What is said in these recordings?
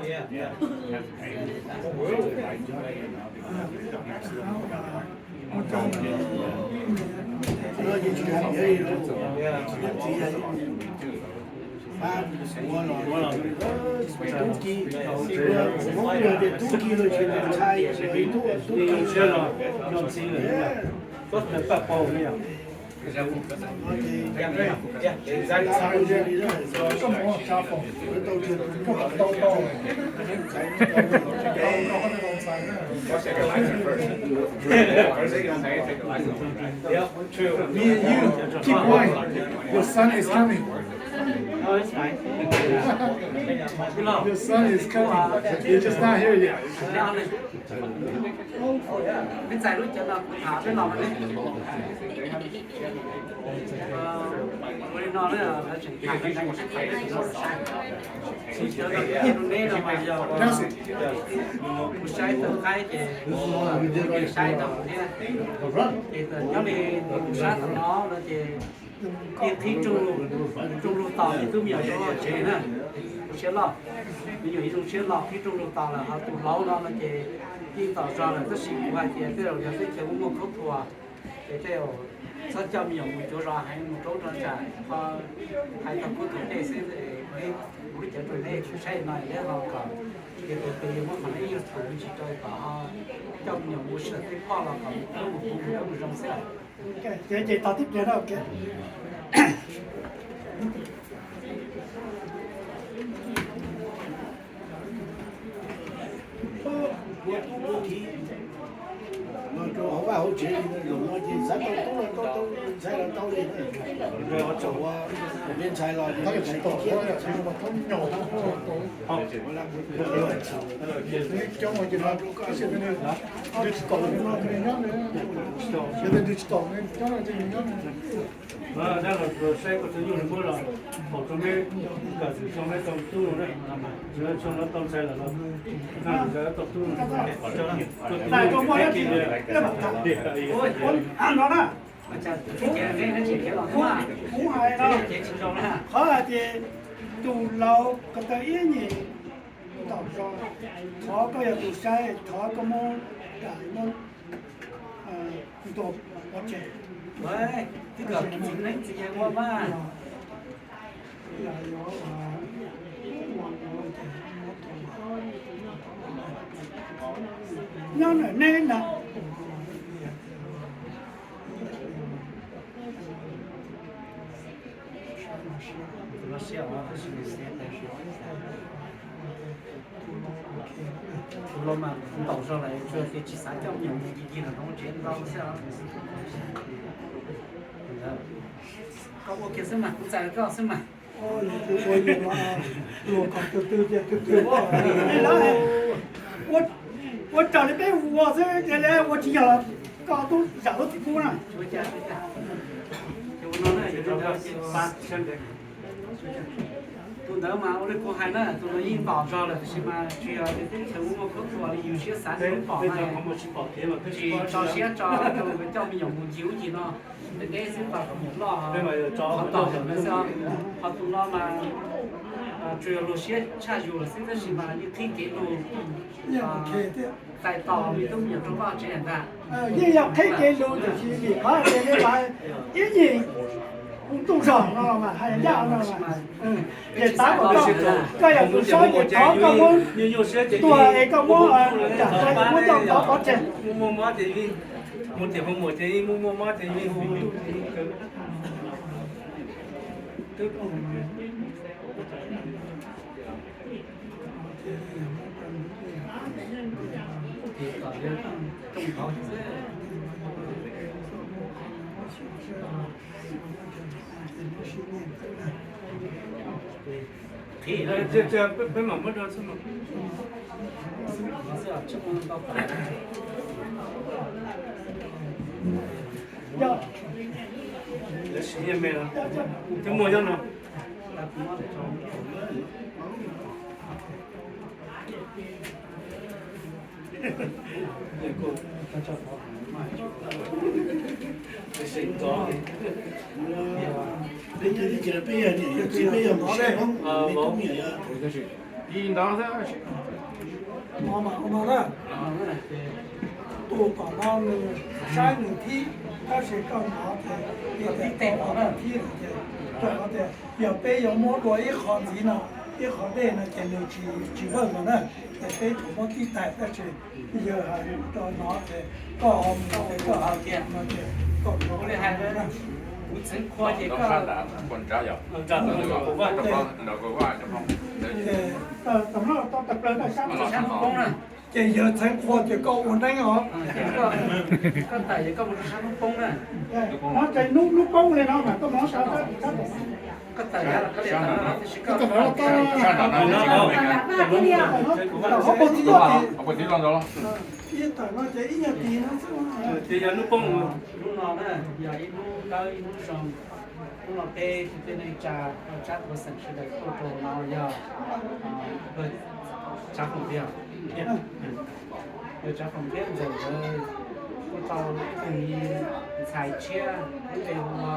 Me and you, keep going. Your son is coming. Oh, it's fine. Your son is coming. He's just not here yet. Peb txais lub cawv no kuv tham peb los ne. Ua li no na, lawv tseem tham, tsis cov no kuv cia rau neb no mas yog kuv saib tau qaib ces kuv saib tau thiab. Ces nyob li tus sab tom no no ces yeej qhib rooj lug tos ib tug me nyuam zoo loj tsev na, siab loj. Me nyuam ib zoo siab loj qhib rooj lug tos lawm, ho tus hlob no no ces yeej tom zog lawm, tab sis kuv hais tias tej zaum yog teb chaws muaj muaj khaub thuas, ces tej zaum txhob coj me nyuam mus cuav zos heev, mus rau rau nram, ho hais tau khaub thuas tej xwb. Kuv lub cawv rau neb saib no neb ho kom, ces tus twg muab qhov no ib nyuag thaum me ntsis rau kom ho coj me nyuam mus sawv tej phoj los kom mus khwb mus puv mus zoo xwb. Ces tos tib pliag na. Los rau hauv vaj hauv tsev li no ces xav tau tub los tau, tau ntxhais los tau li. Ua tsaum ua me ntxhais los ntxhais tib thiab. Dab los saib koj tus nyuj nws muab los faus rau neb, kom txwm tso neb tau tub no na. Txwm tso no tau ntxhais lawm los, tau tub no. Kuv hais no, qhov hais tias tus laus ko taw ib nyuag tom zog, thov koj yog tus saib, thov koj muab ram muab ntua pov tseg. Twb kom txiv neeb txiv yaig ua mas. Nyob ntawm neb na. Tus laus mas ntaus zog lawm, tsuas tias tsis xav coj me nyuam mus ci ci los rau tsev ntau xwb. Koj ua kiag xwb mas, kuv txais koj xwb mas. Ua raws li peb ua xwb, ua tsis yog koj tub zam lub txim pub na. Tus ntawd mas ua li kuv hais na, tus ntawd yeej ntaus zog lawm, tab sis mas tsis yog tias teb chaws muaj khaub thuas li yus siab xav li pom na. Tsis tso siab tso rau coj me nyuam mus ncig ub ncig no, ntev ntev xwb kom me nyuam loj, qhov tom no xwb. Ho tus no mas tsuas yog luag siab tshaj yus lawm xwb, tab sis mas yeej qhib kev lug, tais tos me tub me nyuam rau koj tsev ntag. Yeej yog qhib kev lug tiam sis vim qhov tias nej lawv ib nyuag ntuj zog no mas hais ncaj no, ces tav kom koj, koj yog tus saib ces thov koj muab tuag es koj muab, muab coj tov pov tseg. Peb mam muab rau xwb mas. Lawv siv nyiaj me no, twb muaj nyob no. Peb yog niam yog txiv, peb yog mus saib Hmoob me tub me nyuam yog. Ib ntawd xwb. No mas ua no na, tus tom no nws saib nws thib, tab sis koj hnov ces yog tias koj thib lawm ces rau qhov tias yog peb yuav muab dua ib qho ntxiv no, ib qho dej no ces nws tsis tsis vawj no na, ces peb tsuas muab tib tais tab sis yawg hais rau no ces koj ho mus ces koj ho tias no ces koj ua li hais na. Kuv txheev qhua ces koj ces yawg txheev qhua ces koj ua neeb os. Koj tawm es koj mus rau sab hnub poob na. Hnub poob li no mas koj mus sab, koj tawm yav los koj li tawm no tab sis koj tawm no, tawm no ces ib nyuag tis, ib nyuag tis no xwb. Ces yog hnub poob, hnub no na yog ib hnub dawb ib hnub zoo. Hnub no peb kwv tij neej tsa rau sab Tuam Xeem sawv daws tuaj rau no yog Tsav Foom thiab, Tsav Foom thiab Ntxawm nkawd kuj tau ib tug ntxhais tshiab lub npe hu ua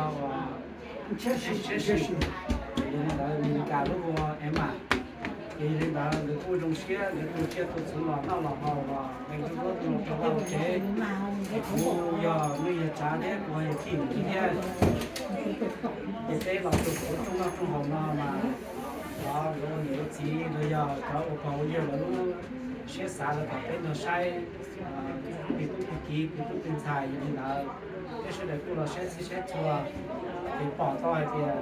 Tshiab Sim, yog li ntawd Mes Lis Kas lub hu ua Emma. Ces yog li ntawd nkawd kuj zoo siab nkawd tu tsiaj tu txhuv los noj los haus los nqe nruab nruab tu los rau vaj tsev. Ces kuv yog nej yawg Tsav thiab kuv yog Thij thiab. Ces peb los rau kuv rooj noj rooj haus no mas, o, nkawd ua niam ua txiv los yog cov ua pog ua yawg lawv lub siab xav lawv kom peb nrog saib peb tub peb kiv peb tub peb ntxhais. Yog li ntawd peb sawv daws kuj los saib txhij saib txhua, ces pom tau hais tias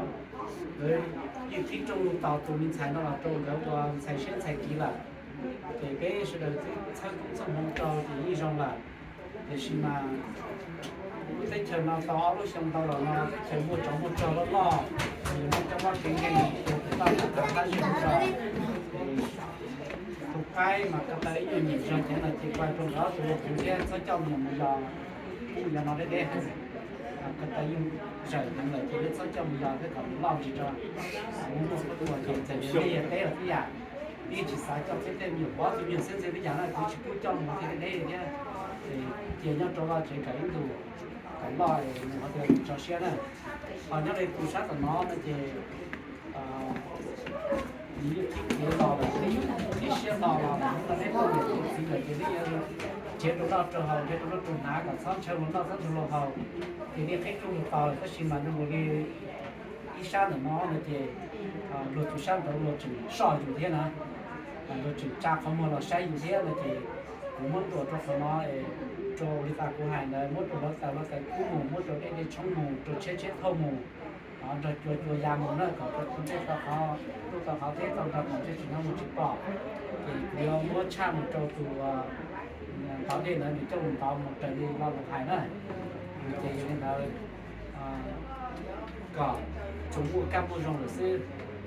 nkawd yeej qhib rooj tos tus me ntxhais no los rau nkawd ua ntxhais siab ntxhais kiv lawm. Ces peb sawv daws twb txhawb koob txhawb hmoov rau ces yeej zoo lawm. Tiam sis mas lub teb chaws no tau ob lub xyoo ntau los no teb chaws muaj tsov muaj rog loj loj, yog muaj cov mob kev nkeeg, yog tus toj tus tav qab zib zog, ces tus qaib mas ko taw ib nyuag nyuam zog ceev lawm ces kuv hais rau nkawd ob tug ua kuv thiab txhob coj me nyuam mus yos, kuj yog no deb deb heev, ko taw yeej zawm heev lawm ces nej txhob coj mus yos thiab kom nws loj ntsis tso. Kuv muaj qhov tuaj ces txawm yog nej yog teb los tib yam, yeej tsis xav coj thiab tej me nyuam pov tus me nyuam xeeb ntxwv tib yam na kuv tsis pub coj mus thiab deb deb thiab. Cia nyob rau vaj tsev kom ib ntus kom loj es nws ho tias nws tso siab na. Ho nyob li tus sab tom no no ces nws yeej qhib kev los lawm, qhib siab los los lawm, hnub no neb tuaj niam tuaj txiv lawm ces neb yuav nrhiav rau noj rau haus, nrhiav rau noj rau hnav kom txhob ntshaw luag noj txhob ntshaw luag haus, ces nej qhib rooj mus tos lawm tab sis mas zoo nkaus li ib sab ntawm no no ces luag tus sab nraud luag tseem soj yus thiab na, luag tseem tsa qhov muag los saib yus thiab no ces kuv muab ntuas rau qhov no, rau li tas kuv hais ntawd muab rau hlauv taws hlauv taws kub mus, muab rau dej dej tshoob mus, rau tsheb tsheb thauj mus, nrog cua cua ya mus na kom rau tus ntej tau qhov, tuaj tau qhov teb tau nrog kom ntsej tsis hnov mus tsis pom. Ces kuv yuav muab tshaj mus rau tus ntov dej ntawd nws coj mus ntov mus raws li lo lus hais na. Ces yog li ntawd kom tsuas muaj kaj muaj zoo lawm xwb.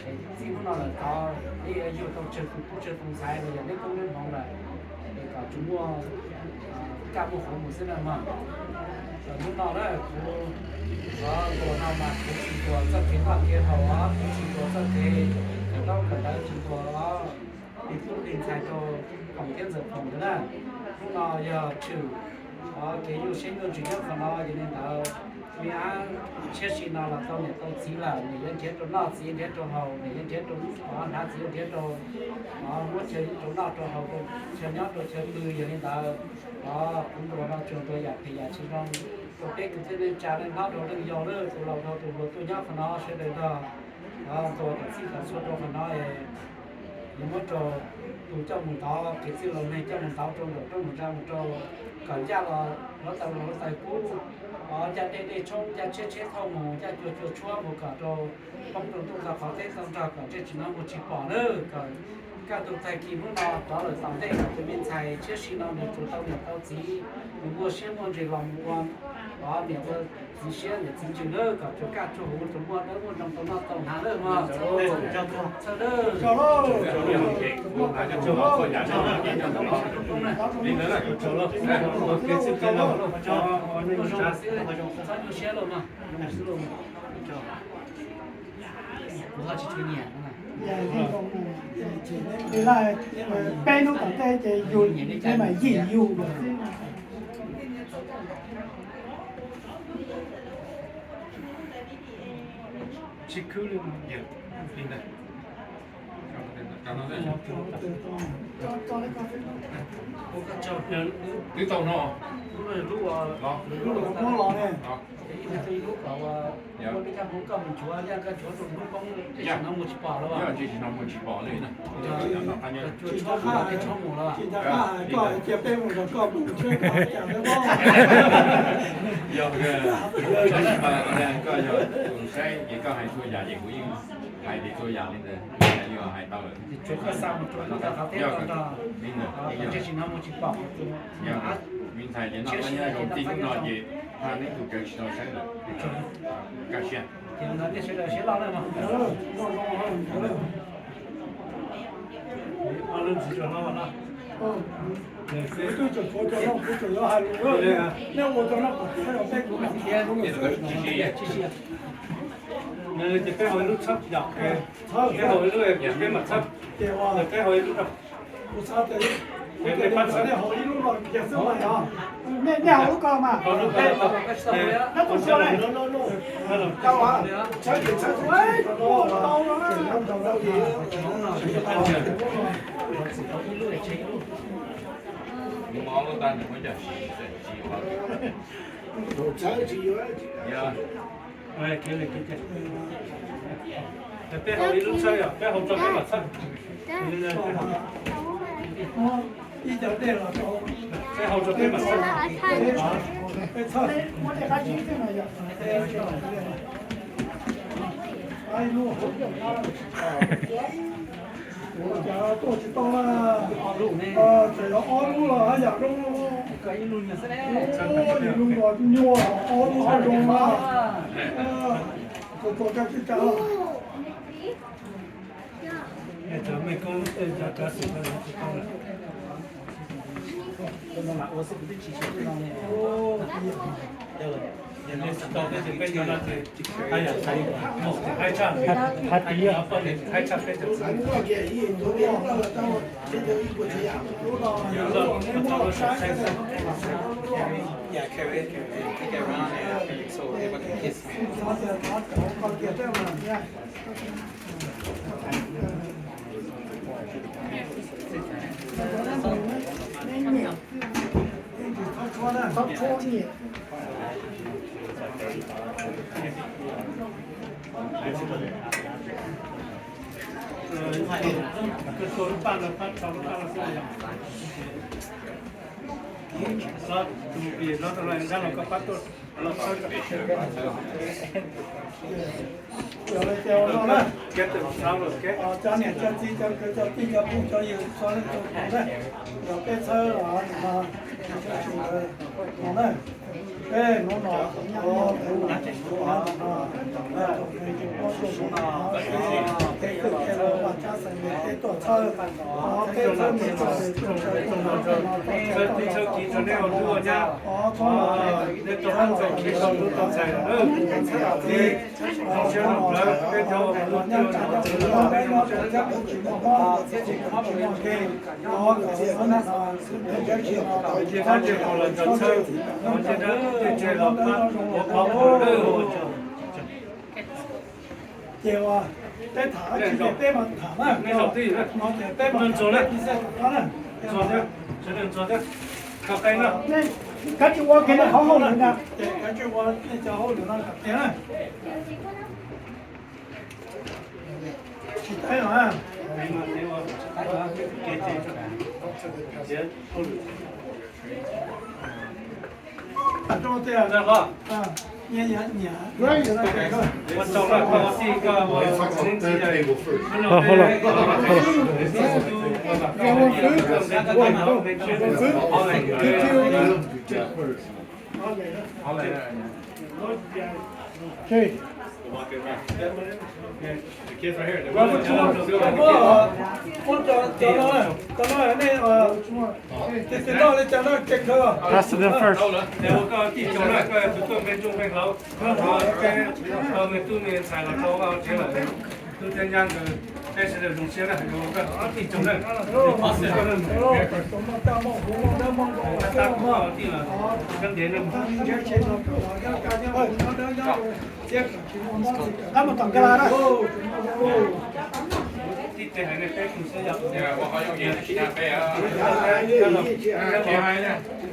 Es txij hnub no lawm tod neb yuav yug tau tsawg tus tub tsawg tus ntxhais los yog neb koob neb hmoov lawm, es kom tsuas muaj kaj muaj huv mus xwb na mog. Hnub no na kuv ntuas no mas kuv tsis ntuas txoj kev noj kev haus os, kuv tsis ntuas txoj kev kawm ntaub kawm ntawv, tsis ntuas os, ib tug ib ntxhais rau Foom thiab Ntxawm Foom ntawd na. Hnub no yog tshwm kev nyuaj siab nyuaj ntsws nyob qhov no, yog li ntawd me ab tshiab si no los tau niam tau txiv lawm, nws yuav nrhiav rau noj txiv nrhiav rau haus, nws yuav nrhiav rau hnav txiv nrhiav rau muab chaw rau noj rau haus, chaw nyob rau chaw pw. Yog li ntawd kuv ntuas no tsuas ntuas yam phem yam tsis zoo rau peb kwv tij neej tsa, leej hlob rau leej yau, tus laus rau tus hluas tuaj nyob qhov no sawv daws nrog ntuas kom txhij kom txhua rau qhov no. Yuav muab rau tus coj mus ntov, kev txwj laus neeg coj mus ntov rau nraum roob nraum ntsa mus rau kom ncaj los hlauv taws los hlauv taws kub, ncaj dej dej tshoob, ncaj tsheb tsheb thauj mus, ncaj cua cua tshuab mus kom rau poob rau ntuj tau qhov teb tau nrog kom ntsej tsis hnov muag tsis pom na. Kom kaj tus tag kis hnub no rov lawm tom ntej kom tus me ntxhais tshiab si no nws tsuas tau niam tau txiv, nws muaj siab muaj ntsws los mus ua niam ua txiv siab niam txiv ntsws na, kom tsuas kaj tsuas huv tsuas muaj dawb muaj zoo tau noj tau hnav na mog. Txhawj na. Txhob nyuaj siab lauj mog. Kuv ho tsis tshua nyiam no. Peb hnub tom ntej ces yus nyiam li cas mas yim yus xwb. Tsis khwb li, li ntawd. Twb tau no. Lub, lub, lub, lub, tsis no mus tsis pom li na. Tsis no mus tsis pom li na. Tsis no mus tsis pom li na. Tsis no mus tsis pom li na. Yog, koj yog tus saib ces koj hais txhua yam ces kuv yeej hais tias txhua yam li ntawd, yog hais tau lawm. Yog, li ntawd, yog. Yog, me ntxhais ces no nyob zoo txij hnub no ces neb tus kawg tsis tau saib lawm. Kaj siab. Kuv twb tseem tshuav cov no, kuv tseem yuav hais lus, nej ua cov no kom tiav los peb kuv mam tiav. Ces peb haus ib lub txhawb yom, peb haus ib lub, peb mam txhawb, peb haus ib lub rau. Kuv xav tias kuv tias nej haus ib lub no kiag xwb mas yog. Nej haus lub ko mas. Peb haus ib lub txhawb yom, peb haus rau peb mam txhawb. Peb haus rau peb mam txhawb. Tuaj tsis tau na. Tseem yog ob lub los haj yam zoo. Ib lub los nyuaj, ob lub haj zoo na. Tus tuaj kab tsib kab. Yeah, carry it, carry it. Take it around and so everyone can kiss. Cov niam cov txiv cov kwv cov tij cov phooj cov ywg txhua leej txhua tus na, yog peb txhawb los no, no na, peb hnub no, peb tuaj txhawb, peb txhawb, ces peb tham tsis peb mas tham na, no ces peb mas tham na, peb tham na. Kav tsij ua kiag nej qhov hauj lwm na, kav tsij ua nej cov hauj lwm no kom tiav na. Tsis teeb los rau tias Pass it in first. Qab mus tom kab las na. Tej hais nej peb tug xwb yog.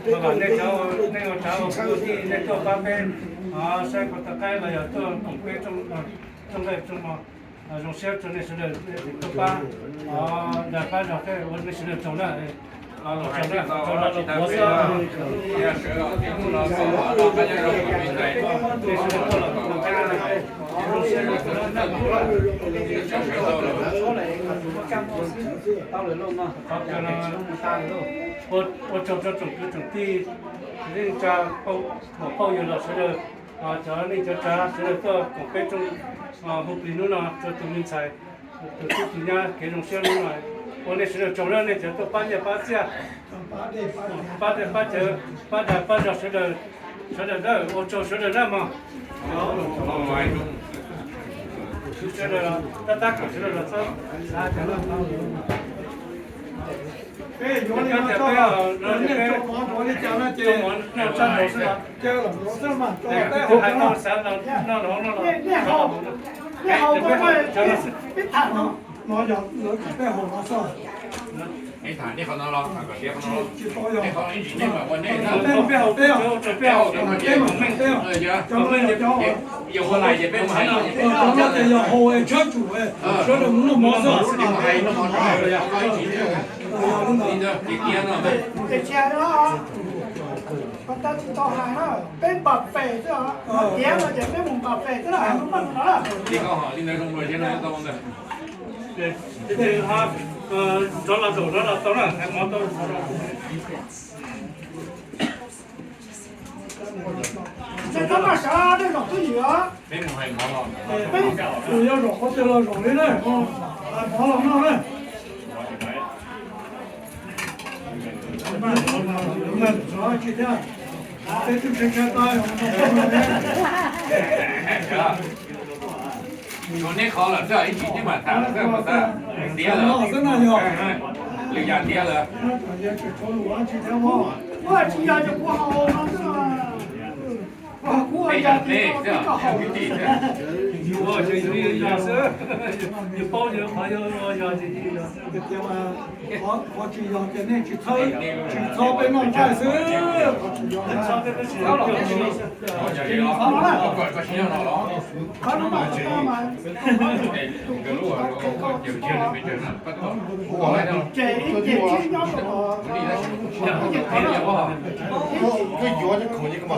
Yog nej cov, nej ua cov ua kwv tij nej tuaj pab peb saib puas tau qaib los yog tuaj koom peb rooj nqaij rooj mov. Zoo siab rau nej sawv daws tuaj pab dag pab zog thiab ua nej sawv daws tsaug na. Ua tsaug rau tsoom kwv tsoom tij, nej tsa muam phauj yawg los sawv daws, cov neej cov tsav sawv daws tuaj koom peb rooj hu plig hnub no rau tus me ntxhais, tus tub tus nyab kev zoo siab hnub no. Ua nej sawv daws tsaug na, nej cov tuaj pab nyiaj pab txiaj, pab dej pab cawv, pab dag pab zog sawv daws, sawv daws na, ua tsaug sawv daws na mog. Sawv daws tab tab kom sawv daws los txog. Peb yuav li no, peb noj tshaj nraud xwb, peb hais tau xav los noj los noj los, nej haus, nej haus, peb tham no, no yog lawv kom peb haus no xwb. Peb tham nej qhov no los, tsis tau yog, peb haus, peb haus, peb haus, peb haus, cov no ces yog haus tshab tsum, sawv daws mus noj mov xwb. Peb npam fem xwb, tiav no ces peb mus npam fem xwb na, hais lub npaj no na. Rov los zaum no los tau na, hais mov tau. Nej txhob maj sawv, nej zaum twb ywm os. Peb mus hais mov los, peb mus yog zaum qhov twg los zaum li na, hais mov los noj na. Peb twb tshaib tshaib tab. Neb qhov lawm xwb, ib chim neb mam tham xwb, tiav lawm, lwm yam tiav lawm. Tsis yog ces kuv haus no xwb. Kuv ua yog ces koj haus xwb. Yus paub yus qhov yog ces yog. Qhov tsis yog ces nej tsis txhob, tsis txhob peb noj nqaij xwb. Ces ib ces tsis nyob rau, ib ces nyob rau koj na. Yog, qhov no mas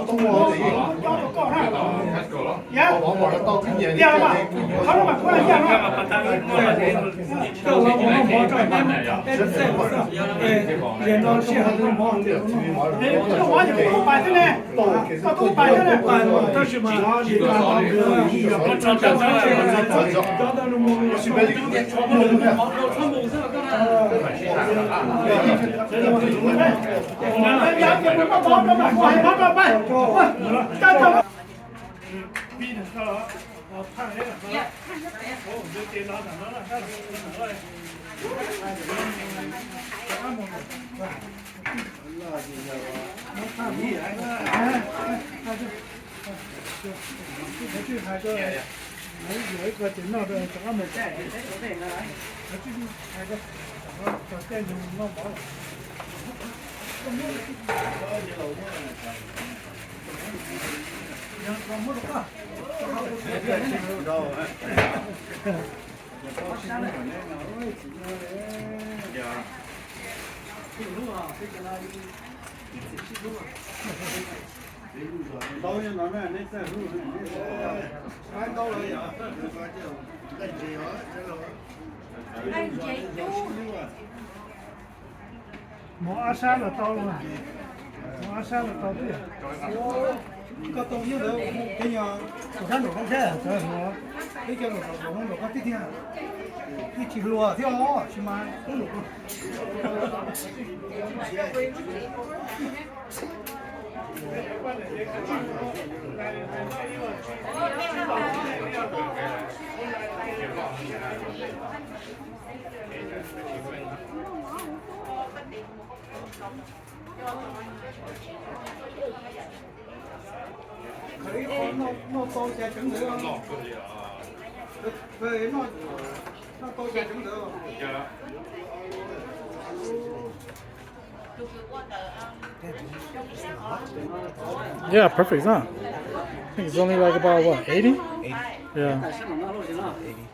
kuv yog no. Koj los mus noj mov rau peb, peb txhais, es no sij hawm noj mov. Koj tus ub pais xwb ne, koj tus ub pais xwb ne. Tab sis mas Mov ab sab los tau, mov ab sab los tau tiag. Koj tau nyob ntawd, peb nyob rau sab nraum roob sab, peb cov nraum zoov nraum koj tib tiag, twb tsis hluas thiab os, tsis mas. Noj tau cas tseev ntawd, noj Yeah, perfect, huh? I think it's only like about what, eighty? Eighty. Yeah. Eighty.